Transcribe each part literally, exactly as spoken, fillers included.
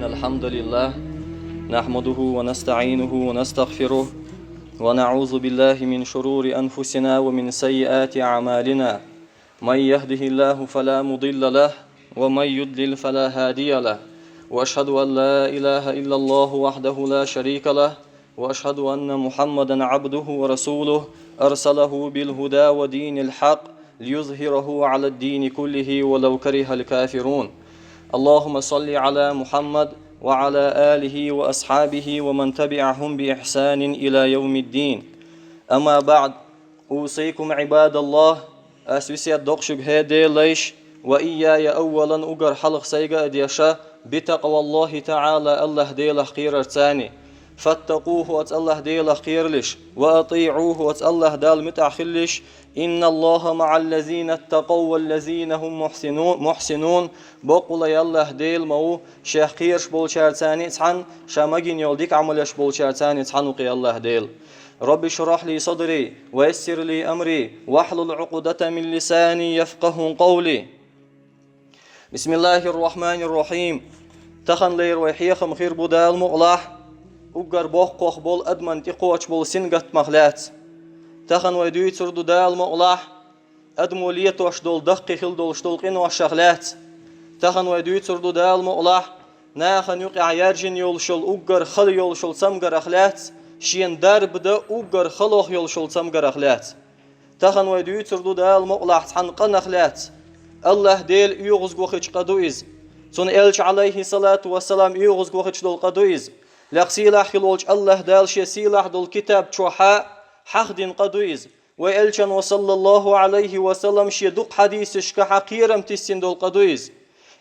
الحمد لله، نحمده ونستعينه ونستغفره، ونعوذ بالله من شرور أنفسنا ومن سيئات أعمالنا. من يهده الله فلا مضل له، ومن يضلل فلا هادي له. وأشهد أن لا إله إلا الله وحده لا شريك له، وأشهد أن محمدا عبده ورسوله، أرسله بالهدى ودين الحق ليظهره على الدين كله ولو كره الكافرون. اللهم صل على محمد وعلى آله وأصحابه ومن تبعهم بإحسان إلى يوم الدين. أما بعد، أوصيكم عباد الله, ас весет до шуга, хӀай Делан лайш, وإياي أولا, уггар хьалха сайга а деша, بتقوى الله تعالى, АллахӀ Делах кхерарца. فاتقوه, оцу АллахӀ Делах кхералаш, وأطيعوه, оцу АллахӀ Далла муьтӀахь хилалаш, إن الله مع الذين اتقوا والذين هم محسنون, محسنون, баккъала АллахӀ Дела ма ву Шех кхераш болчаьрца цхьаьна, Ша магийна йолу дика Ӏамал еш болчаьрца цхьаьна ву-кх АллахӀ Дела. رب اشرح لي صدري ويسر لي أمري واحلل عقدة من لساني يفقهوا قولي. بسم الله الرحمن الرحيم. Таханлера вай хьехам хир бу Дала мукъалахь, уггар боккхах болу адамна тӀекхочуш болу сингаттамах лаьцна. Тахана вай дуьйцур ду Дала мукъалахь, адамо летош долу даккхий хила долуш долу къиношах лаьцна. Тахана вай дуьйцур ду Дала мукъалахь, нахана юкъехь яьржина йолуш йолу уггар хала йолуш йолу цамгарах лаьцна, шена дарба дан уггар халох йолуш йолу цамгарах лаьцна. Тахана вай дуьйцур ду Дала мукъалахь цхьана къинах лаьцна. АллахӀ Дела оьгӀазгахийтинчу къа ду иза. Цуьнан элча, Ӏалайхи салату вассалам, оьгӀазгахийтинчу долу къа ду иза. Лекха сийлахь хила волчу АллахӀ Дала Шен сийлахь долу китаб чохь хьахдина къа ду иза. Вай элчано, саллаллаху Ӏалайхи ва саллам, шен дукха хьадисашкахь кхерам тиссина долу къа ду иза.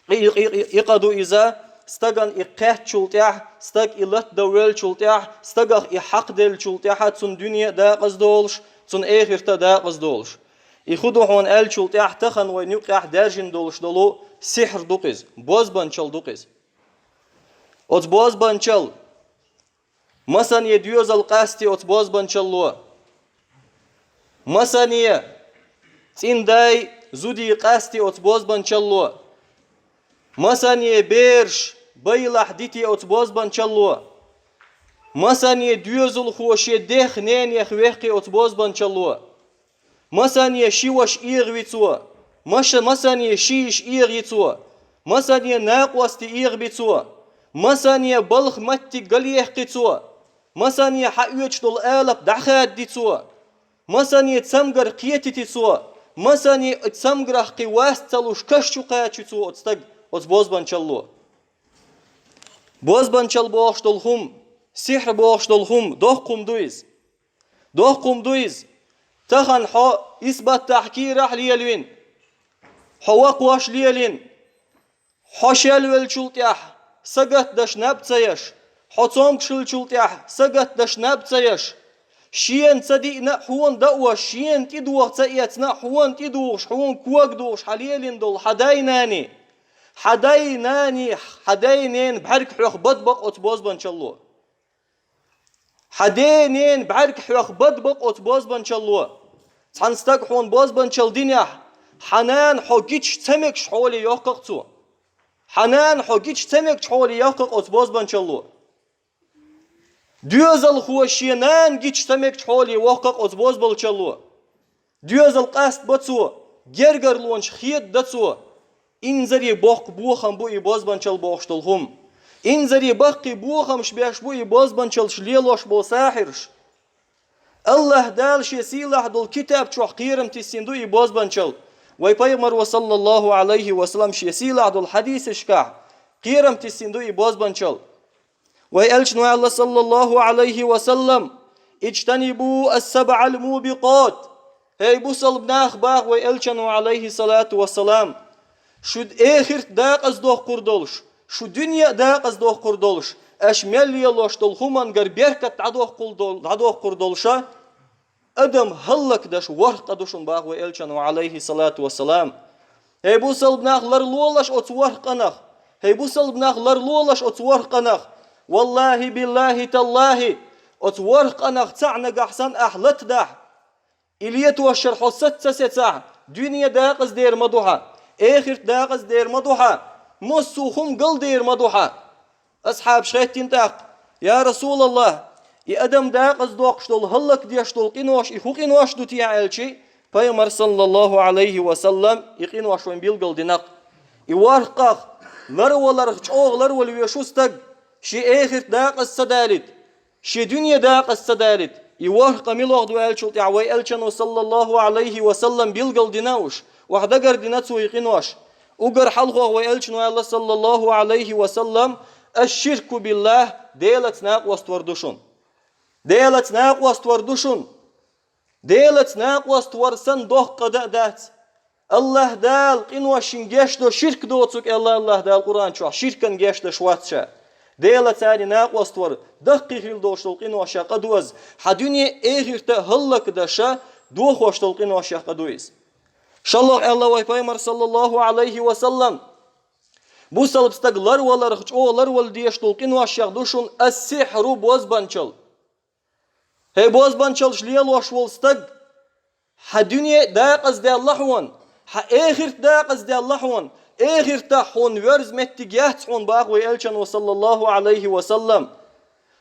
И, и, и, и къа ду иза, стагана и кхаьччул тӀаьхьа, стаг и латта дан веллачул тӀаьхьа, стагах и хьакхаделлачул тӀаьхьа цуьнан дуьне а дакъаздолуш, цуьнан эхарт а дакъаздолуш. И хӀун ду хьуна аьллачул тӀаьхьа тахана вайна юкъехь даьржина долуш долу сихьр ду-кх иза, бозбанчалла ду-кх иза. Оцу бозбанчалла, масане доьзал къасте оцу бозбанчалло. Масане цӀиндай, зудий къасте оцу бозбанчалло. Масане бераш байлахь дите оцу бозбанчалло. Масане доьзалхо шен дех, ненех вехке оцу бозбанчалло. Масане ши ваша эгӀави цо, маша-, масане ши йиша эгӀави цо, масане накъостий эгӀаби цо, масане балха маттиг галъехкхи цо, масане хьаоьцуш долу алапа дӀахадди цо, масане цамгар кхетити цо, масане цамгарах кхин васт ца луш каш чу кхачи цо оцу стаг, оцу бозбанчалло. Бозбанчалла бохуш долу хӀума, сихьр бохуш долу хӀума, доккха хӀума ду иза. Доккха хӀума ду иза. Тахана хьо исбаттахь кийрахь лелавина, хьо вакхош лелийна, хьо шелвеллачул тӀаьхьа сагатдаш наб ца еш, хьо цомгуш хиллачул тӀаьхьа сагатдаш наб ца еш, шена ца диъна а хьуна дан ош, шена тӀедуха ца эцна а хьуна тӀедугӀуш, хьуна кога дугӀуш хьан лелийна долу хьан дай-наний, хьан дай-наний, хьан дай-ненан бӀаьрг хьоьх бадбакъ оцу бозбанчалло. Хьан ден-ненан бӀаьрг хьоьх бадбакъ оцу бозбанчалло. Цхьана стага хьуна бозбанчалла динехь, хьан нана хьо гича ца мегаш хьоле йоккха-кх цо. Хьан нана хьо гича ца мегаш хьоле йоккха-кх оцу бозбанчалло. Доьзалхо шен нана гича ца мегаш хьоле воккха-кх оцу бозбанчалло. Доьзал къастабо цо, гергарлонаш хедадан цо. Инзаре боккха бохам бу и бозбанчалла бохуш долу хӀума. Инзаре баккхий бохамаш беш бу и бозбанчаллаш лелош болу сахьираш. АллахӀ Дала Шен сийлахь долу китаб чохь кхерам тиссина ду и бозбанчалла. Вай Пайхамаро, саллаллаху Ӏалайхи ва саллам, Шен сийлахь долу хьадисашкахь кхерам тиссина ду и бозбанчалла. Вай элчано аьлла, саллаллаху Ӏалайхи ва саллам: «Иджтанибу ас-сабъал мубикъат». ХӀей бусалба нах, баха вай элчано, Ӏалайхи салату ва салам, шу эхарт дакъаздоккхур долуш, шу дуьне а дакъаздоккхур долуш, аша мел лелош долу хӀумангара беркат дӀадоккхул дол-, дӀадоккхур долуша, адам хӀаллакдаш ворхӀ къа ду шуна, баха вай элчано, Ӏалайхи салату ва салам. ХӀей бусалба нах, ларлолаш оцу ворхӀ къанах! ХӀей бусалба нах, ларлолаш оцу ворхӀ къанах! Валлахи, биллахи, таллахи, оцу ворхӀ къанах цхьаъ нагахь санна ахь латадахь, и летошшара хьо саца ца сецахь, дуьне дакъаздер ма ду хьан, эхарт дакъаздер ма ду хьан, массо а хӀума галдер ма ду хьан. Асхьабаш хаьттина тӀаккха: «Я Расулаллахь, и адам дакъаздоккхуш долу, хӀаллакдеш долу къинош, и хӀун къинош ду те?» аьлча, Пайхамар, саллаллаху Ӏалайхи ва саллам, и къинош вайн билгал динакх. И ворхӀ къах, ларваларх чӀогӀа ларвала везаш ву стаг, шен эхарт дакъаза ца далийта, шен дуьне дакъаза ца далийта. И ворхӀ къа муьлха ду аьллачул тӀаьхьа вай элчано, саллаллаху Ӏалайхи ва саллам, билгал дина уьш, охьадагар дина цо и къинош. Уггар хьалхох вай элчано аьлла, саллаллаху Ӏалайхи ва саллам: «Аш-ширку биллахь, Делаца накъост вар ду шуна». Делаца накъост вар ду шуна. Делаца накъост вар санна доккха къа дан а дац. Аллахь Дала къиношна гечдо ширк доцург аьлла Аллахь Дала Къуръан чохь, ширкана гечдеш вац Ша. Делаца накъост вар даккхий хила долуш долу къиношех къа ду иза, хьан дуьне а, эхарт а хӀаллакдеш, дохош долу къиношех къа ду иза. ШолгӀа аьлла вай Пайхамар, саллаллаху Ӏалайхи ва саллам, бусалба стаг ларваларх чӀогӀа ларвала дезаш долу къиношех ду шуна ас-сихьру, бозбанчалла. ХӀей, бозбанчаллаш лелош волу стаг, хьан дуьне дакъаздаьлла хьуна, хьан эхарт дакъаздаьлла хьуна, эхартахь хьуна верза меттиг яц хьуна, боху вай элчано, саллаллаху Ӏалайхи ва саллам.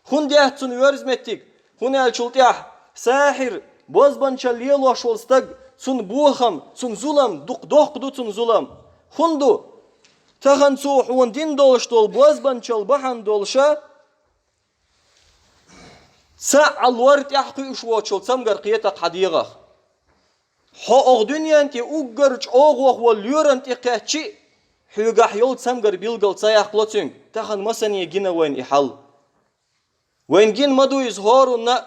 ХӀунда яц цунна верза меттиг? ХӀунда аьлчул тӀаьхьа сахьир, бозбанчалла лелош волу стаг, цунна бохам, цунна зулам, дукха доккха ду цунна зулам. ХӀунда ду? Тахана цо хьуна дина долуш долу бозбанчалла бахьана долуша, цхьаъ лор тӀаьхьа кхуьуш воцучул цамгар кхетакх хьан дегӀах. Хьо оха дуьнен тӀе уггар чӀогӀа ваха волу лоьран тӀе кхаьччи, хьоьгахь йолу цамгар билгал ца яккхало цуьнга, тахана масане гина вайна и хьал. Вайна гина ма ду иза хӀоранна а,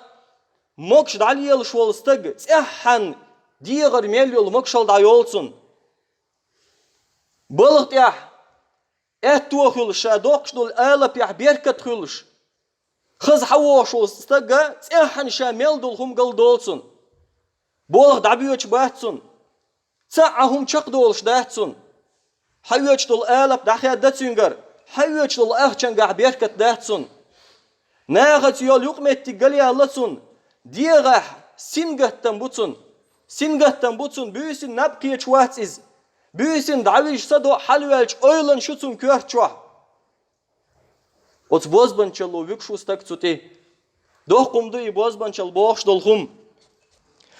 могуш дӀалелаш волу стаг, цӀеххьана дегӀара мел йолу могушалла дӀайолу цунна. Балха тӀехь аьтто хуьлуш, ша доккхуш долу алапехь беркат хуьлуш, хаза хьан вохуш волу стага цӀеххьана ша мел долу хӀума галдолу цунна. Болх дӀабоьдуш бац цунна. Цхьа а хӀума чекхдолуш дац цунна. Хьан оьцуш долу алап дӀахаьдда цуьнгара, хьан оьцуш долу ахчангахь беркат дац цунна. Нахаца йолу юкъаметтиг галъяьлла цунна. ДегӀахь сингаттам бу цунна. Сингаттам бу цунна, буьйсанна наб кхеташ вац иза. Буьйсанна дӀавижа са до хьалаваьлча, ойланаш ю цунна коьрта чохь. Оцу бозбанчалло вуьгуш ву стаг цу тӀе. Доккха хӀума ду и бозбанчалла бохуш долу хӀума.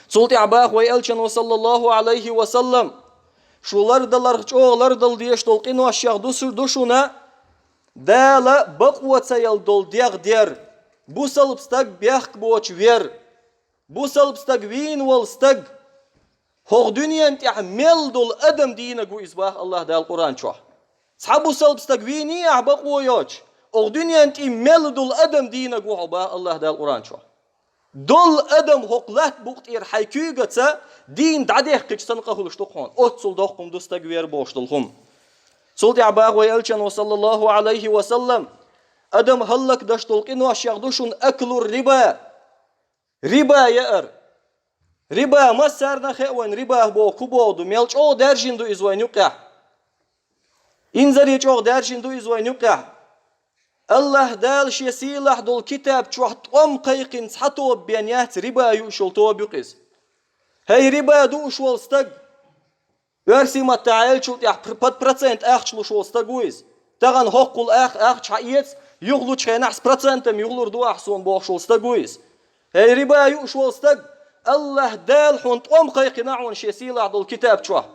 Цул тӀаьхьа боху вай элчано, саллаллаху Ӏалайхи ва саллам: «Шу лардаларх чӀогӀа лардала дезаш долу къиношех ду шу-, ду шуна Дала бакъо ца яла долу дегӀ дер, бусалба стаг бехк боцуш вер, бусалба стаг вийна волу стаг». ХӀокху дуьнен тӀехь мел долу адам дийнарг ву иза, боху Аллахь Дала Къуръан чохь. Цхьа бусалба стаг вийний ахь бакъо йоцуш, хӀокху дуьнен тӀе мел долу адам дийнарг ву хьо, боху Аллахь Дала Къуръан чохь. Долу адам хӀокху латта букъа тӀера хьайн куьйгаца дийна дӀадехкича санна къа хуьлуш ду хьуна. Оццул доккха хӀума ду стаг вер бохуш долу хӀума. Цул тӀаьхьа боху вай элчано, саллаллаху Ӏалайхи ва саллам: «Адам хӀаллакдеш долу къиношех ду шуна аклур риба». Риба яар. Риба массарна а хаа вайн, риба боху, кху боху ду, мел чӀогӀа даьржина ду иза вайн юккъехь. Инзаре чӀогӀа даьржина ду иза вайн юккъехь. Аллахь Дала Шен сийлахь долу китаб чохь тӀом кхайкхина цхьа тоба бен яц, риба юуш йолу тоба ю-кх иза. ХӀей, риба дууш волу стаг, оьрсийн маттахь аьлчул тӀехь пр-, под процент ахча луш волу стаг ву иза. Тахана хӀоккхул ах-, ахча хьаэца, юхалучу хенахь процентам юхалур ду ахь суна бохуш волу стаг ву иза. ХӀей, риба юуш волу стаг, Аллахь Дала хьуна тӀом кхайкхина хьуна Шен сийлахь долу китаб чохь.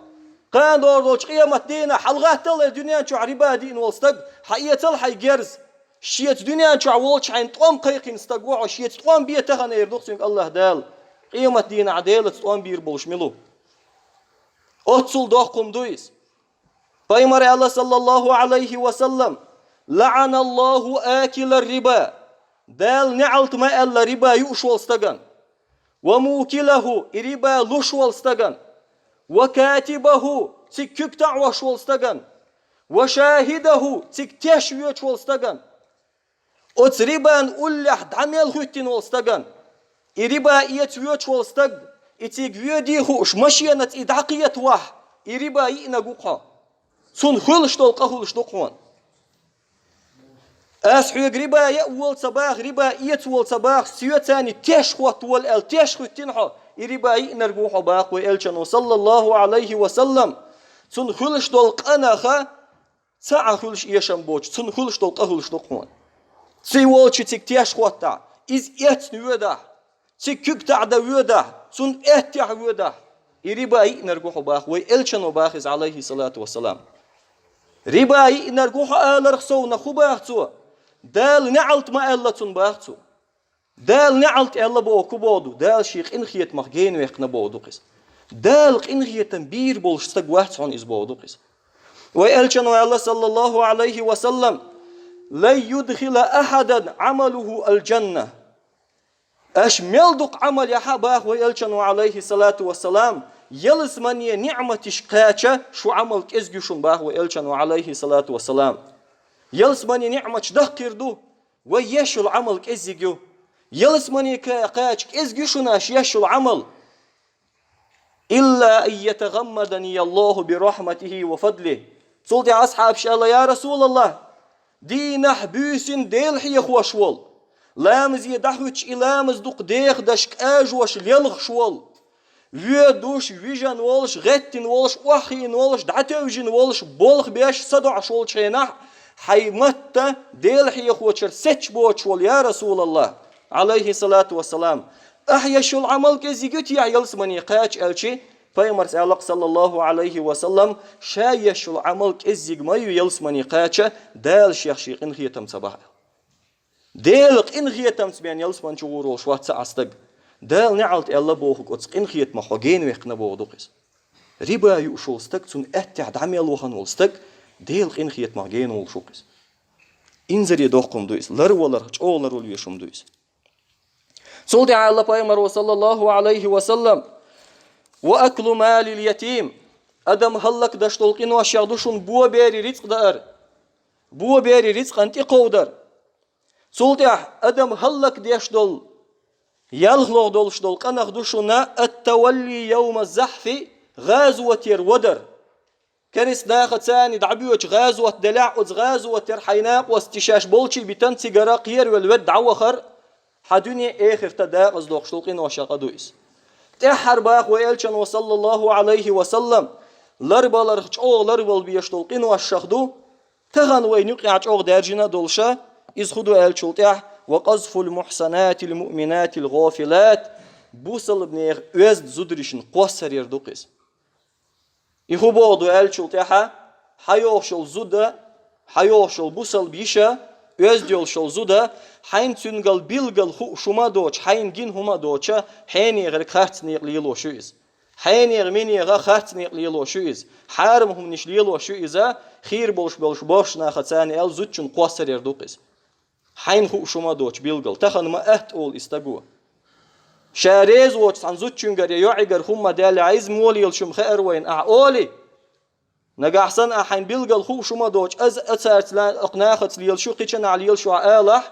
Кхана догӀур долчу къемат дийнахь хьалагӀаттал дуьнен чохь риба диъна волу стаг, хьаэцал хьайн герз. Шеца дуьнен чохь волчу хьайна тӀом кхайкхина стаг ву хьо, шеца тӀом бе тахана эр ду-кх цуьнга Аллахь Дала. Къемат дийнахь Делаца тӀом бийр болуш мила ву? Оццул доккха хӀума ду иза. Пайхамар аьлла, саллаллаху Ӏалайхи ва саллам: «ЛаӀаналлаху акилар риба». Дала неӀалт ма аьлла риба юуш волу стаган. «Ва мукилаху», и риба луш волу стаган. «Ва катибаху», цига куьг таӀош волу стаган. «Ва шахидаху», цига теш воьдуш волу стаган. Оцу рибан уллехь дӀа мел хӀуьттина волу стаган. И риба эца воьдуш волу стаг, и цига воьдий хууш, машенаца и дӀакхетавахь, и риба йиънарг ву-кх хьо. Цунна хуьлуш долу къа хуьлуш ду-кх хьуна. Ас хьоьга риба яа волу ца баха, риба эца волу ца баха, соьца теш хӀотта волу аьлла, теш хӀуьттина хьо, и риба йиънарг ву хьо, боху вай элчано, саллаллаху Ӏалайхи ва саллам. Цунна хуьлуш долу къа наха Ца Ӏа хуьлуш эшам боцуш, цунна хуьлуш долу къа хуьлуш ду-кх хьуна. Ци волчу цига теш хӀоттахь, иза эцна воьдахь, цига куьг таӀда воьдахь, цунна эттехь воьдахь, и риба йиънарг ву хьо баха, вай элчано баха иза, Ӏалайхи салату вассалам. Риба йиънарг ву хьо аларх совна хӀун баха цо? Дала неӀалт ма аьлла цунна баха цо. Дала неӀалт аьлла боху хӀун боху ду? Дала шен къинхетамах генаваьккхина боху ду-кх иза. Дала къинхетам бийр болуш стаг вац хьуна иза боху ду-кх иза. Вай элчано аьлла, саллаллаху Ӏалайхи ва саллам: «Лан юдхила ахьадан Ӏамалуху аль-джанна». Аша мел дукха Ӏамал яхь а баха вай элчано, Ӏалайхи салату вассалам, ялсамане ниӀматаш кхача шу Ӏамал кӀезиг ю шуна баха вай элчано, Ӏалайхи салату вассалам. Ялсамане ниӀматаш дахкийр ду, вай еш йолу Ӏамал кӀеззиг ю. Ялсамане ка-, кхача кӀезиг ю шуна аша еш йолу Ӏамал. «Илла ан ятагӀаммадани Аллаху бирахьматихи ва фадлихи». Цул тӀаьхьа асхьабаша аьлла: «Я Расулаллах, дийнахь буьйсина Дела хьехош волу, ламазе дӀахӀуьттуш и ламаз дукха дехадаш, кӀажош, лелхаш волу, воьдуш, вижина волуш, гӀеттина волуш, охьахиъна волуш, дӀатевжина волуш, болх беш, садоӀуш волчу хенахь, хьайн матта Дела хьехочуьра сецча боцуш волу, я Расулаллах, Ӏалайхи салату вассалам, ахьа еш йолу Ӏамал кӀеззиг ю техьа ялсамане кхача?» аьлчи, пайхамарс аьлла-кх, саллаллаху Ӏалайхи ва саллам: «Ша еш йолу Ӏамал кӀеззиг ма ю ялсамане кхача, Дала шех шен къинхетам ца бахь». Дела къинхетамца бен ялсаман чу гӀур волуш вац цхьа а стаг. Дала неӀалт аьлла бохург оцу къинхетамах хьо генаваьккхина боху ду-кх иза. Риба юуш волу стаг, цунна аьттехь дӀа мел вахана волу стаг, Дела къинхетамах гена волуш ву-кх иза. Инзаре доккха хӀума ду иза, ларваларх чӀогӀа ларвала веш хӀума ду иза. Цул тӀаьхьа аьлла пайхамаро, саллаллаху Ӏалайхи ва саллам: «Ва аклу малил ятим». Адам хӀаллакдеш долу къиношех ду шуна боберийн рицкъ даар, боберийн рицкъан тӀекховдар. Цул тӀаьхьа адам хӀаллакдеш долу, ялхлугӀа долуш долу къинах ду шуна ат-тавалли явма захьфи, гӀазотера вадар. Керста нахаца царна дӀабоьдучу гӀазот делахь, оцу гӀазотера хьайн накъостий шаьш болчий битина цигара кхеравелла ведда дӀавахар, хьан дуьне а, эхарта а дакъаздоккхуш долу къиношех къа ду иза. ТӀаьххьара баха вай элчано, саллаллаху Ӏалайхи ва саллам, ларбаларх чӀогӀа ларвала безаш долу къиношех ду, тахана вайна юкъехь чӀогӀа даьржина а долуша, иза хӀун ду аьллачул тӀаьхьа: «Ва къазфул мухьсанатил муъминатил гӀофилат», бусалба нехан оьзда зударшна кхоссарера ду-кх иза. И хӀун боху ду аьллачул тӀаьхьа, хьан йогӀуш йолу зуда, хьан йогӀуш йолу бусалба йиша, оьзда йолуш йолу зуда, хьайна цуьнгал билггал хууш хӀума а доцуш, хьайна гина хӀума а доцуша, хьенехарг харц некъа лелош ю иза. Хьенеха, минеха харц некъа лелош ю иза. Хьарам хӀуманаш лелош ю иза, хийра болуш болуш бохуш нахаца царна аьлла, зудчун кхоссарера ду-кх иза. Хьайна хууш хӀума а доцуш билггал, тахана ма атта олу и стаго. Ша реза воцу цхьана зудчуьнгара я йоӀигара хӀумма даьлла, иза мо лелаш ю-м хаьара вайна ахь олий. Нагахь санна ахь хьайна билггал хууш хӀума доцуш, аза а цаьрца ла-, окху нахаца лелаш ю, кхечанхьа лелаш ю ахь алахь,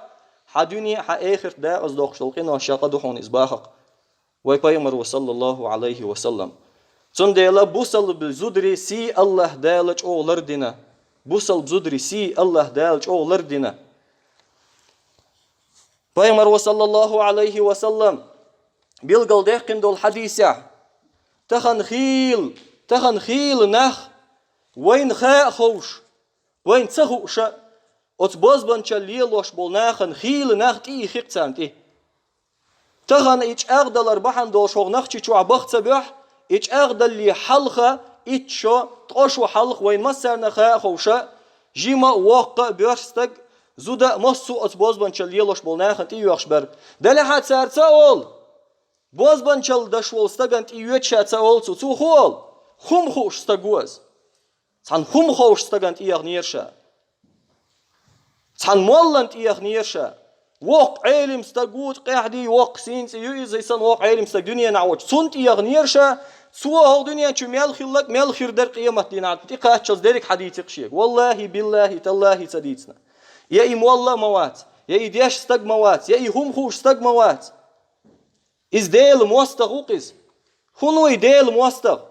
хьан дуьне а, хьан эхарт а дакъаздоккхуш долу къиношех къа ду хьуна иза бахакх. Вай пайхамаро, саллаллаху Ӏалайхи ва саллам. Цундела бусалба зударий сий АллахӀ Дала чӀогӀа лардина. Бусалба зударий сий АллахӀ Дала чӀогӀа лардина. Пайхамаро, саллаллаху Ӏалайхи ва саллам, билггал даьккхина долу хьадисехь: «Тахана хийла, тахана хийла нах, вайна хаа а ховш, вайна ца хууша, оцу бозбанчалла лелош болу нахана хийла нах тӀеихи-кх царна тӀе». Тахана и чӀагӀдалар бахьана долуш хӀокху Нохчийчохь баха ца боьхьу, и чӀагӀдалле хьалха, итт шо, ткъа шо хьалха вайн массарна хаа а ховша, жима а, воккха а, боьрша стаг, зуда а, массо а оцу бозбанчалла лелош болу нахана тӀеоьхуш бара. Делахь а цара ца олу, бозбанчалла даш волу стагана тӀеоьцу ша ца олу цо. Цо хӀун олу? ХӀума хууш стаг ву иза. Цхьана хӀума ховш стагана тӀеэхнера ша. Цхьана моллана тӀеэхнера ша. Воккха Ӏелим стаг ву, къаьхьа дий, воккха сийна цӀе ю иза, и санна воккха Ӏелим стаг дуьненахь воцуш. Цунна тӀеэхнера ша, цо хӀокху дуьнен чу мел хилларг, мел хир дара къематдийнахь тӀекхаччалц дерриг хьадийци-кх шега. Валлахи, биллахи, таллахи ца дийцина. Я и молла а ма вац, я и дешна стаг ма вац, я и хӀума хууш стаг ма вац. Иза Делан мостагӀа ву-кх иза. ХӀун ву и Делан мостагӀа?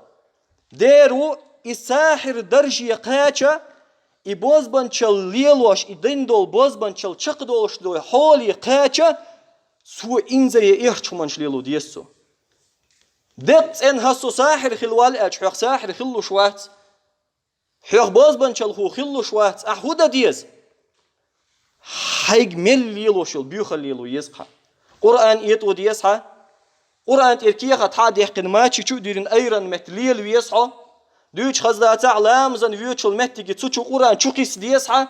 Дера ву, и сахьир дарже кхача, и бозбанчалла лелош, и дина долу бозбанчалла чекхдолуш долу хьоле кхача, цо инзаре эрчу хӀуманаш лело деза цо. Деккъа цӀена хӀара со сахьир хила валла аьлча, хьох сахьир хилалуш вац. Хьох бозбанчалхо хилалуш вац, ахь хӀун дан деза? Хьайга мел лелош йолу боьхалла лело еза хьан. Къуръан этӀа деза хьан. Къуръан тӀера кехат хьа а даьккхина, мачи чу а дирина, айран метта лела веза хьо. Дуьйцуш хаза дацахь, ламазан воьчул меттиге цу чу Къуръан чу кхисса деза хьан.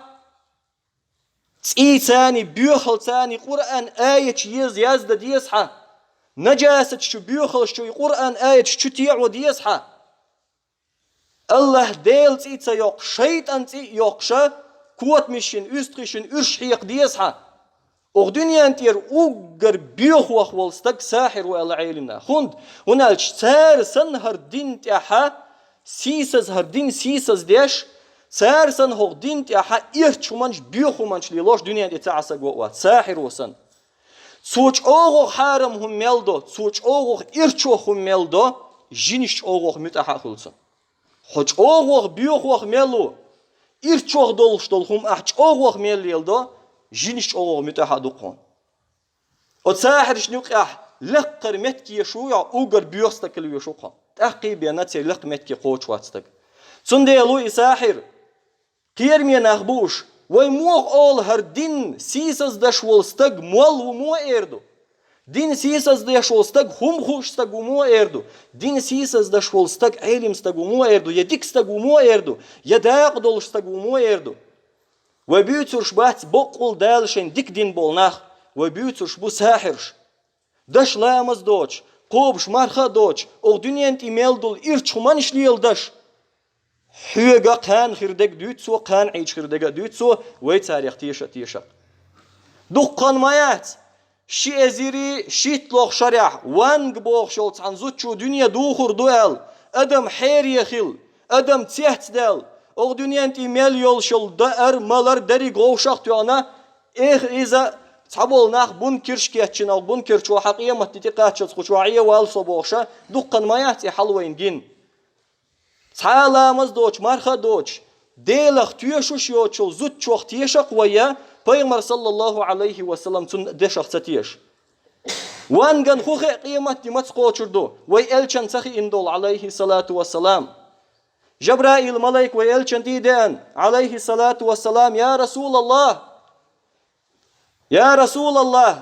ЦӀийцаний, боьхалцаний Къуръан аяташ еза яздан деза хьан. Нажасаташ чу, боьхалш чу и Къуръан аяташ чу теӀо деза хьан. АллахӀ Делан цӀе ца йоккхуш, шайтӀан цӀе а йоккхуш, котамашна, уьстагӀашна уьш хьекха деза хьан. Оха дуьнен тӀера уггар боьхох волу стаг сахьир ву аьлла Ӏелам наха. ХӀунда? ХӀунда аьлча цара санна хӀара дин тӀехь сийсаз, хӀара дин сийсаз деш, цара санна хӀокху дин тӀехь ирча хӀуманаш, боьха хӀуманаш лелош дуьнен тӀе цхьа а саг вац, сахьир ву санна. Цо чӀогӀох хьарам хӀума мел до, цо чӀогӀох ирчох хӀума мел до, жинаш чӀогӀох муьтӀахь а хуьлу цунна. Хьо чӀогӀох боьхох мел ву, ирчох долуш долу хӀума ахь чӀогӀох мел леладо, жинаш чӀогӀох муьтӀахь а ду хьуна. Оцу сахьиршна юкъехь лаккхара меттигаш ю, уггар боьха стаг хила везаш ву хьуна. ТӀаккха а бен церан лакха меттиге кхочуш вац стаг. Цундела ву и сахьир, кхераме нах бу уьш, вай муха олу хӀара дин сийсаздеш волу стаг мол ву муха эр ду? Дин сийсаздеш волу стаг хӀума хууш стаг ву муха эр ду? Дин сийсаздеш волу стаг Ӏелим стаг ву муха эр ду? Я дика стаг ву муха эр ду? Я дакъа долуш стаг ву муха эр ду? Вай буьйцурш бац боккъал Дала шайн дика дина болу нах, вай буьйцурш бу сахьирш. Даш ламаз доцуш, кхобуш марха а доцуш, оха дуьнен тӀе мел долу ирча хӀуманаш леладеш. Хьоьга кхана хир дерг дуьйцу цо, кхана Ӏийча хир дерг а дуьйцу цо, вай царех теша а тешакх. Дуккха ма яц, ши эзари шийтталгӀа шарахь ванга бохуш йолу цхьана зудчо дуьне духур ду аьлла, адам хьере хилла, адам цецдаьлла, оха дуьнен тӀе мел йолуш йолу даар, малар дерриг вовшах а тоьхна, эх, иза цхьаболу нах бункерш кечйина, бункер чохь къематде тӀекхаччалц кху чохь Ӏевалла со бохуша, дуккха ма яц и хьал вайна гина. Цхьа а ламаз доцуш, марха а доцуш, Делах тоьшуш йоцучул зудчох тешакх вай, пайхамар, саллаллаху Ӏалайхи ва саллам, цунна дешах ца теша. Ванган хӀун хеа къематде маца кхочур ду, вай элчан ца хиъна долу, Ӏалайхи салату ва салам. Жабраил малайк вай элчан тӀе деана, Ӏалайхи салату ва салам, я Расулаллах, я Расулаллах,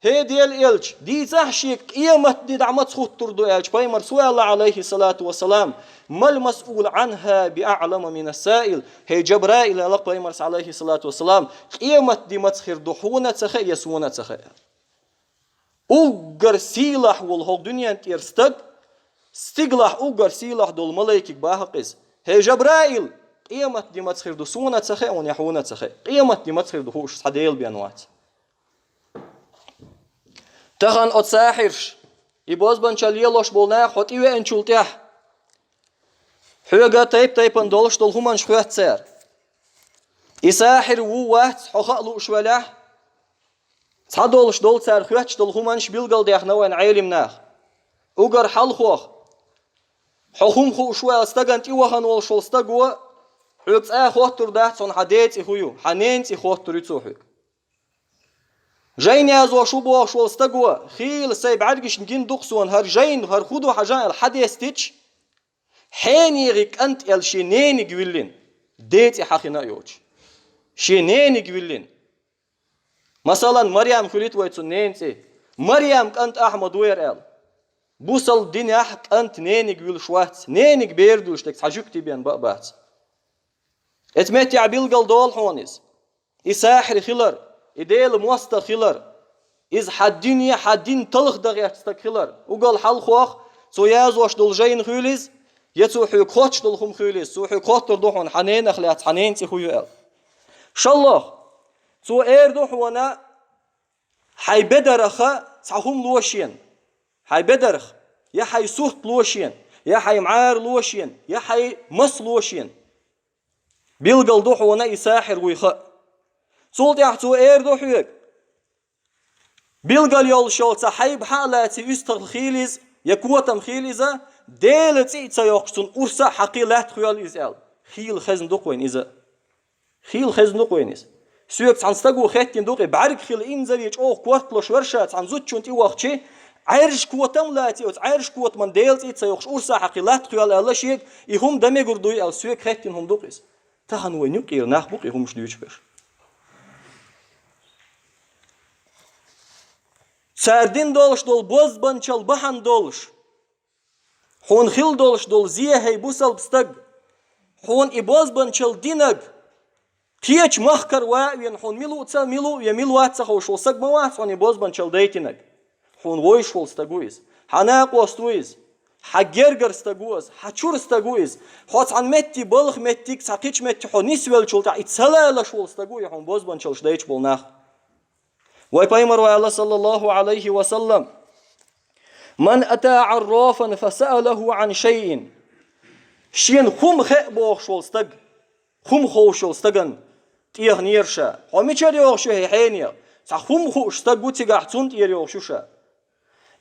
хӀей Делан элча, дийцахь шега къематде дӀа маца хуттур ду аьлча, пайхамарс хӀун аьлла, Ӏалайхи салату ва салам, мал масъул Ӏанха би аӀлама мина саил, хӀей Жабраил, аьлла пайхамарс, Ӏалайхи салату ва салам, къематде маца хир ду хьуна а ца хаьа, я суна а ца хаьа. Уггар сийлахь волу хӀокху дуьнен тӀера стаг, стигалахь уггар сийлахь долу малайкиг бахьа-кх иза. ХӀей Жабраил, къематде маца хир ду суна а ца хаьа, я хьуна а ца хаьа. Къематде маца хир ду хууш цхьа Дела бен вац. Тахана оцу сахьирш, и бозбанчалла лелош болу нах хьо тӀевеанчул тӀаьхьа, хьоьга тайп-тайпана долуш долу хӀуманаш хоьтту цара. И сахьир ву, вац хьо хаа лууш велахь, цхьа долуш долу цара хоьттуш долу хӀуманаш билгалдаьхна вайна Ӏелим наха. Уггар хьалхох, хьо хӀума хууш ву аьлла стагана тӀевахана волуш волу стаго, хьоьга цкъа а хоттур дац, хьуна хьан ден цӀе хӀун ю, хьан ненан цӀе хоттур ю цо хьоьга. Жайна язош ву бохуш волу стаго, хийла сайн бӀаьргашна гина ду-кх суна, хӀара жайна, хӀара хӀун ду хьан жайна аьлла хьан дестича, хьенехан кӀант аьлла шен нениг виллина, ден цӀе хьахина а йоцуш. Шен нениг виллина. Масалан, Марьям хуьлийта вай цу ненан цӀе. Марьям кӀант Ахьмад ву хӀара аьлла. Бусалба динехь кӀант нениг вуьлуш вац, нениг бер дуьллуш дерг цхьа жуьгти бен бан а бац. Эцу меттехь билгал долу хьуна иза. И сахьир хилар, и Делан мостагӀа хилар, иза хьан дине, хьан дин талхадан гӀерташ стаг хилар. Уггар хьалхох, цо язош долу жайна хуьлийла иза, я цо хьоьга хоттуш долу хӀума хуьлийла иза, цо хьоьга хоттур ду хьуна, хьан ненах лаьцна хьан ненан цӀе хӀун ю аьлла. ШолгӀа, цо эр ду хьуна, хьайн бедараха цхьа хӀума ло шена, хьайн бедарх, я хьайн сурт ло шена, я хьайн мӀара ло шена, я хьайн мас ло шена. Билгал ду хьуна и сахьир вуй хаа. Цул тӀаьхьа цо эр ду хьоьга, билгал йолуш йолу цхьа хьайба хьа а лаций, уьстагӀ хийла иза, я котам хийла иза, Делан цӀе а ца йоккхуш, цунна урс а хьакхий, лаьтта хоьлла иза аьлла. Хийла хезна ду-кх вайна иза. Хийла хезна ду-кх вайна иза. Соьга цхьана стаго хеттина ду-кх и, бӀаьрг хила инзаре чӀогӀа корталуш вара ша, цхьана зудчунна тӀе вахчи, Ӏаьржа котам лаций, оцу Ӏаьржа котаман Делан цӀий ца йоккхуш урсахь хьакхий латта кхоьлла аьлла шега, и хӀума дан мегар дуй аьлла, соьга хеттина хӀума ду-кх иза. Тахана вайн юкъера нах бу-кх и хӀумаш дуьйцуш берш. Цара дина долуш долу бозбанчалла бахьана долуш, хьуна хила долуш долу зе, хӀей бусалба стаг, хьуна и бозбанчалла динарг, кхечу махкара ван а веана, хьуна мила ву ца, мила ву а веана, мила вац ца ховш волу стаг ма вац хьуна и бозбанчалла дайтинарг. Хьуна вевзаш волу стаг ву иза. Хьан накъост ву иза. Хьан гергара стаг ву иза. Хьан чуьра стаг ву иза. Хьо цхьана метте, балха меттиг, цхьа кхечу метте хьо нисвеллачул тӀаьхьа и ца лалуш волу стаг ву и хьуна бозбанчаллаш дайташ болу нах. Вай пайхамар ваьлла, саллаллаху Ӏалайхи ва саллам: «Ман ата Ӏаррафан фа саалаху Ӏан шайин». Шена хӀума хаа бохуш волу стаг, хӀума ховш йолу стагана тӀехнера ша. Хьо мичара йогӀуш ю хье хьенех? Цхьа хӀума хууш стаг ву цигахь, цунна тӀера йогӀуш ю ша.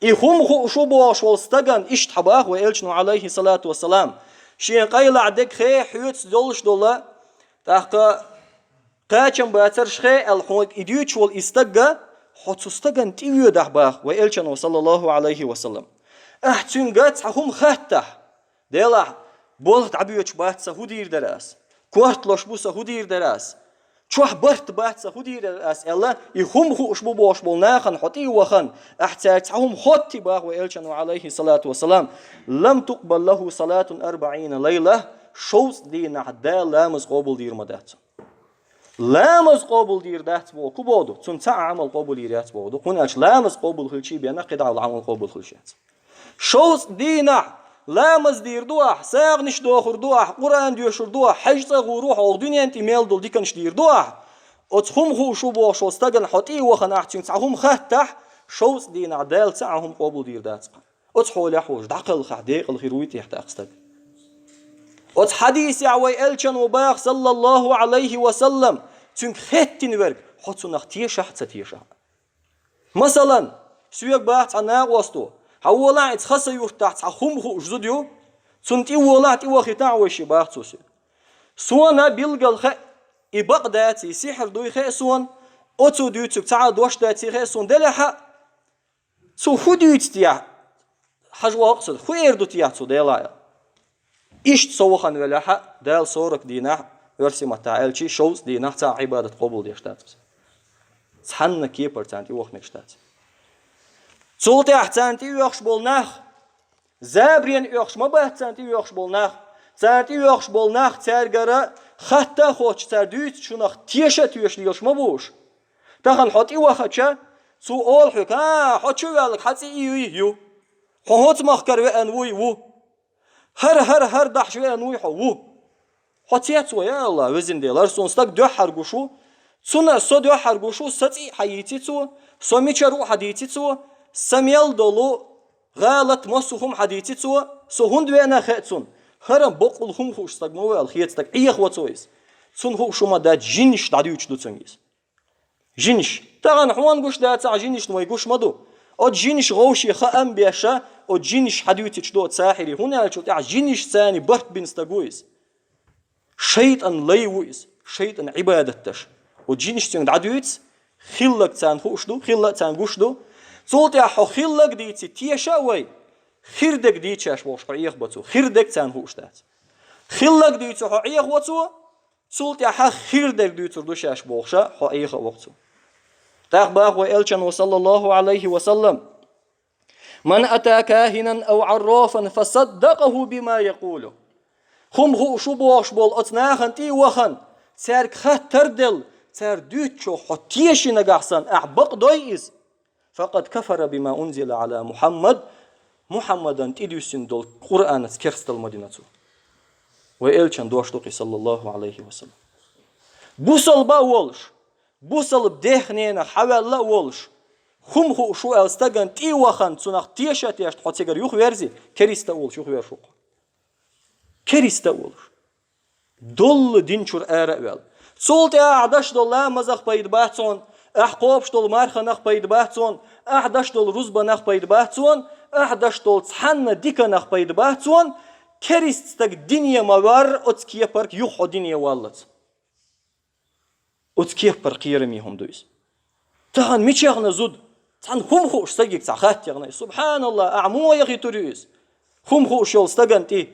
И хӀума хууш ву бохуш волу стагана иштта хьан баха вай элчано, Ӏалайхи салату вассалам, шен къайлахь дерг хе хьоьца долуш долу, тӀаккха кхачам бацарш хе аьлла, хьо и дуьйцуш волу и стагга, хьо цу стагана тӀевоьдахь баха вай элчано, саллаллаху Ӏалайхи ва саллам. Ахь цуьнга цхьа хӀума хаттахь, Делахь, болх дӀабоьдуш бац сан, хӀун дийр дара ас? Корта лозуш бу сан, хӀун дийр дара ас? Чохь барт бац сан, хӀун дийр дара ас? Аьлла, и хӀума хууш бу бохуш болу нахана хьо тӀе а вахана, ахь цаьрга цхьа хӀума хоттий баха вай элчано, Ӏалайхи салату вассалам: «Лам тукъбал лаху салатун арбаӀина лайла», шовзткъа дийнахь Дала ламаз къобалдийр ма дац. Ламаз къобалдийр дац боху, ку боху ду? Цунна цхьа а Ӏамал къобалйийр яц боху ду. ХӀунда аьлча ламаз къобал хилчий бен, кхидӀа а Ӏамал къобал хилча яц. Шовзткъа дийнахь ламаз дийр ду ахь, сагӀанаш дохур ду ахь, Къуръан доьшур ду ахь, хьаьж цӀа гӀур ву хьо, гӀо дуьнен тӀе мел долу диканаш дийр ду ахь. Оцу хӀума хууш ву бохуш волу стагана хьо тӀе а вахана ахь цуьнга цхьа хӀума хаттахь, шовзткъа дийнахь Дала цхьа а хӀума къобалдийр дац-кх. Оцу хьолехь волуш дӀакхалхахь, декъала хир вуй тӀехь тӀаккха стаг? Оцу хьадисехь вай элчано баха, саллаллаху Ӏалайхи ва саллам, цуьнга хеттина верг, хьо цунах тешахь а, ца тешахь а. Масалан, соьга баха цхьа накъосто: «Хьан волахь, иза Хаса-Юртахь цхьа хӀума хууш зуда ю, цунна тӀе волахь, тӀе вахийтахь вайшиъ», баха цо соьга. Суна билггал хаьа, и бакъ даций, сихьр дуй хаьа суна, оцо дуьйцург цхьа а дош даций хаьа суна, делахь а, цо хӀун дуьйцу техьа, хьажа воккху со, хӀун эр ду техьа цо Делахь? Иштта со вахана велахь а, Дала сорок дийнахь, оьрсийн маттахь аьлча, шовзткъа дийнахь цхьа а Ӏибадат къобалдеш дац. Цхьанна кепара царна тӀе ваха мегаш дац. Цул тӀаьхьа царна тӀе оьхуш болу нах, забарена оьхуш ма бац царна тӀе оьхуш болу нах. Царна тӀе оьхуш болу нах цаьргара хатта а хоттуш, цара дуьйцучунах теша а тоьшуш лелаш ма бу уьш. Тахана хьо тӀе вахча, цо олу хьоьга: «А, хьо чу ваьлларг хьан цӀе юй? Ю. Хьо хӀоцу махкара веана вуй? Ву. ХӀара, хӀара, хӀара дахьаш веана вуй хьо? Ву». Хьо цецвой, я АллахӀ, Везан Дела, хӀара суна стаг дуьххьара гуш ву, цунна а со дуьххьара гуш ву, сан цӀе а хьан йийци цо, со мичара ву хьан дийци цо, сан мел долу гӀалат, массо а хӀума хьан дийци цо, со хӀунда веана а хаьа цунна. ХӀара бакъволу хӀума хууш стаг ма ву аьлла, хета стаг, Ӏехаво цо иза. Цунна хууш хӀума дац, жинаш дӀадуьйцуш ду цуьнга иза. Жинаш. Тахана хьуна гуш дацахь, жинашна вай гуш ма ду. Оцу жинаш вовшийн хаам беша, оцу жинаш хьадуьйцуш ду оцу сахьирийн, хӀунда аьлча тӀехь жинаш царна барт бина стаг ву иза. ШайтӀан лай ву иза, шайтӀан Ӏибадат деш. Оцу жинаш цуьнга дӀадуьйцу, хилларг царна хууш ду, хилла а царна гуш ду. Цул тӀаьхьа хьо хилларг дийци, теша а вай, хир дерг дийцаш бохуш хьо Ӏехабо цо, хир дерг царна хууш дац. Хилларг дийци хьо Ӏехаво цо, цул тӀаьхьа хир дерг дуьйцур ду шаьш бохуша, хьо Ӏеха а воккху цо. ТӀаккха баха вай элчано, саллаллаху Ӏалайхи ва саллам: «Ман ата кахинан ав Ӏаррафан фасаддакъаху бима якъулу». ХӀума хууш ву бохуш болу оцу нахана тӀе а вахана, цаьрга хаттар а делла, цара дуьйцучух хьо теши нагахь санна, ахь бакъдой иза, «Факъад кафара бима унзила Ӏала Мухьаммад», Мухьаммадана тӀедуьссина долу Къуръанаца керстал ма дина цо. Вай элчан дош ду-кх и, саллаллаху Ӏалайхи ва саллам. Бусалба а волуш, бусалба дех-ненах хьаваьлла а волуш, хӀума хууш ву аьлла стагана тӀе а вахана, цунах теша а тешна хьо цигара юхаверзи, кериста а волуш юхаверзуш ву-кх хьо. Кериста а волуш. Доллу дин чуьра ара а ваьлла. Цул тӀаьхьа ахь даш долу ламазах пайда бац хьуна, ахь кхобуш долу марханах пайда бац хьуна, ахь даш долу рузбанах пайда бац хьуна, ахь даш долу цхьанна диканах пайда бац хьуна, керист стаг дине ма варра оцу кепарг юха хьо дине валлалц. Оцу кепара кхераме хӀума ду иза. Тахана мичахна зуда? Цхьана хӀума хууш стагиг цхьа хаттар яхана: «СубхьаналлахӀ, ахьа муха яхийтур ю иза хӀума хууш йолу стагана тӀе?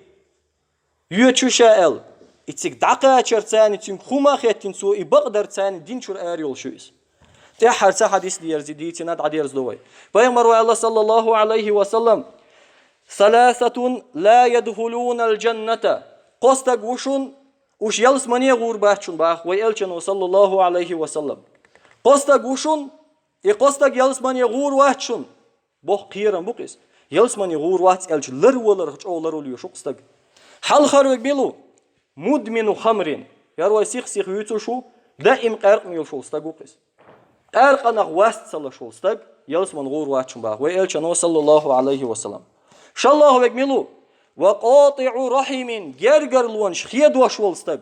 Йоьчу ша», – аьлла. И цига дӀакхачар царна, цуьнга хӀума а хеттина, цо и бакъдар царна динчуьра ара йолуш ю иза. ТӀаьххьара цхьа хьадис дерза дийцина дӀадерзадо вай. Пайхамар ваьлла, саллаллаху Ӏалайхи ва саллам: «Саласатун ла ядхулунал джанната». Кхо стаг ву шун, уьш ялсамане гӀур бац шун баха вай элчано, саллаллаху Ӏалайхи ва саллам. Кхо стаг ву шун, и кхо стаг ялсамане гӀур вац шун. Боккха кхерам бу-кх иза. Ялсамане гӀур вац аьлча, ларваларх чӀогӀа ларвала везаш ву-кх стаг. Хьалхара верг мила ву? Мудмину хамрин. ХӀара вай сих-сиха вуьйцуш ву, даим къаьркъа мелаш волу стаг ву-кх иза. Къаьркъанах васт ца луш волу стаг ялсамане гӀур вац шун баха вай элчано, саллаллаху Ӏалайхи ва саллам. ШолгӀа верг мила ву? Ва къотӀиӀу рахьимин, гергарлонаш хедош волу стаг.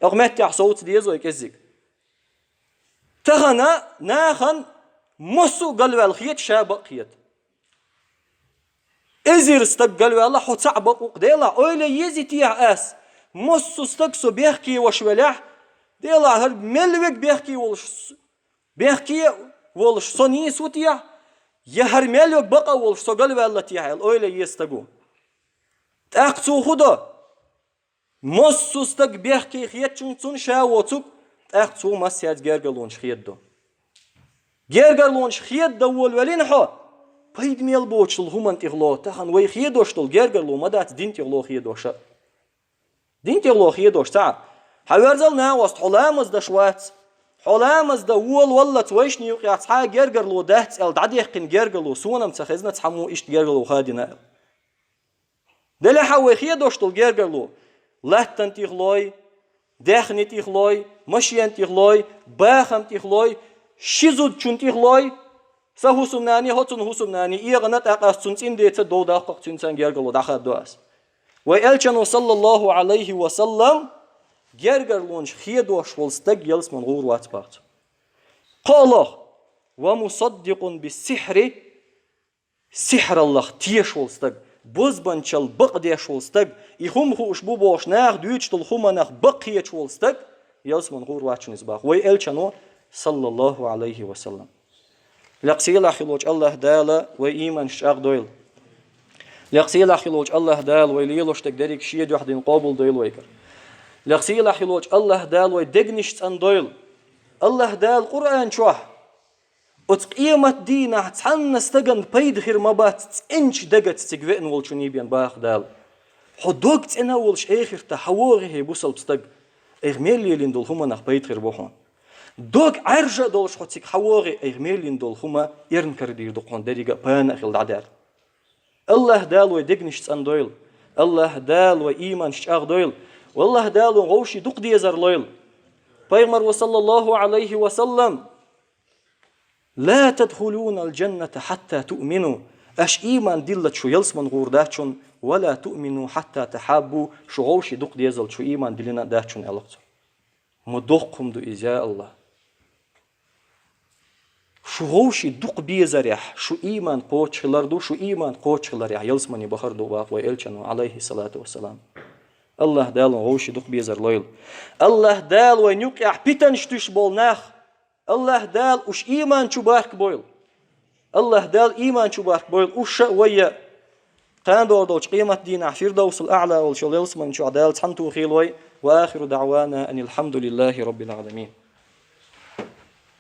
Оха меттехь совца деза вай кӀеззиг. Тахана нахана массо а галваьлла хета, ша бакъ хета. Эзар стаг галваьлла, хьо цхьаъ бакъ ву-кх. Делахь, ойла еза техьа ас, массо а стаг со бехке веш велахь, делахь, хӀара мел верг бехке волуш, бехке волуш со нийса ву техьа, я хӀара мел верг бакъ а волуш со галваьлла техьа аьлла, ойла еза стага. ТӀаккха цо хӀун до? Массо а стаг бехке хетачунна цунна ша воцург, тӀаккха цо массаьрца гергарлонаш хедадо. Гергарлонаш хедадан волавелина хьо, пайда мел боцуш долу хӀуманна тӀехула, тахана вай хедош долу гергарло ма дац дин тӀехула хедош а. Дин тӀехула хедош ца Ӏа. Хьан верзал нагӀост, хьо ламаз даш вац. Хьо ламаз дан волаваллалц вайшна юкъехь цхьа а гергарло дац аьлла, дӀадаьккхина гергарло, суна-м ца хезна цхьаммо иштта гергарло хадийна аьлла. Делахь а вай хедош долу гергарло: латтана тӀехулой, даьхни тӀехулой, машена тӀехулой, бахам тӀехулой, ши зудчун тӀехулой, сан хӀусамнани, хӀоцун хӀусамнани, эгӀана тӀаккха ас цунна цӀинда деца дов даккхахь, цуьнца гергарло дӀахаддо ас. Вай элчано, саллаллаху Ӏалайхи ва саллам, гергарлонаш хедош волу стаг ялсамане гӀур вац боху цо. КхоалгӀа: ва мусаддикъун биссихьри, сихьраллах тешаш волу стаг, бозбанчалла бакъдеш волу стаг, и хӀума хууш бу бохуш, наха дуьйцуш долу хӀуманах бакъ хеташ волу стаг, ялсамане гӀур вац шун иза боху вай элчано, саллаллаху Ӏалайхи ва саллам. Лекха сийлахь хилла волчу АллахӀ Дала вай ийманаш чӀагӀдойла. Лекха сийлахь хилла волчу АллахӀ Дала вай лелош дерг дерриг Шен дуьхьа дина къобалдойла вайгара. Лекха сийлахь хилла волчу АллахӀ Дала вай дегнаш цӀандойла. АллахӀ Дала Къуръан чохь: «Оцу къемат дийнахь цхьанна стагана пайда хир ма бац цӀеначу дагаца цига веана волчун», – бен боху Дала. Хьо дог цӀена а волуш эхартахь хьан вогӀий хье, бусалба стаг, айхьа мел лелийна долу хӀуманах пайда хир бу хьуна. Дог Ӏаьржа а долуш хьо цига хьан вогӀий, айхьа мел лелийна долу хӀума эрна карадийр ду хьуна, дерриг а пана а хилла дӀадаьлла. АллахӀ Дала вай дегнаш цӀандойла. АллахӀ Дала вай ийманаш чӀагӀдойла. АллахӀ Дала вайн вовшийн дукха дезар лойла. Пайхамар ву, саллаллаху Ӏалайхи ва саллам: «Ла тадхулунал джанната хьатта туъмину». Аша ийман диллалц шу ялсамане гӀур дац шун, «ва ла туъмину хьатта тахьаббу», шу вовшийн дукха дезалц шу ийман диллина а дац шун, аьлла цо. Ма доккха хӀума ду иза, я АллахӀ! Шу вовшийн дукха безарехь шу ийман кхочуш хилар ду, шу ийман кхочуш хиларехь ялсамане бахар ду боху вай элчано, Ӏалайхи салату ва салам. АллахӀ Дала вайн вовшийн дукха безар лойла. АллахӀ Дала вайн юкъехь питанаш туьйсуш болу нах, АллахӀ Дала уьш ийман чу бахка бойла. АллахӀ Дала ийман чу бахка бойла уьш а, вай а. Кхана догӀур долчу къемат дийнахь Фирдавсул АӀла волчу ялсамани чохь Дала цхьаьна тухийла вай. Ва ахиру даӀвана анил хьамдулиллахӀи раббил Ӏаламин.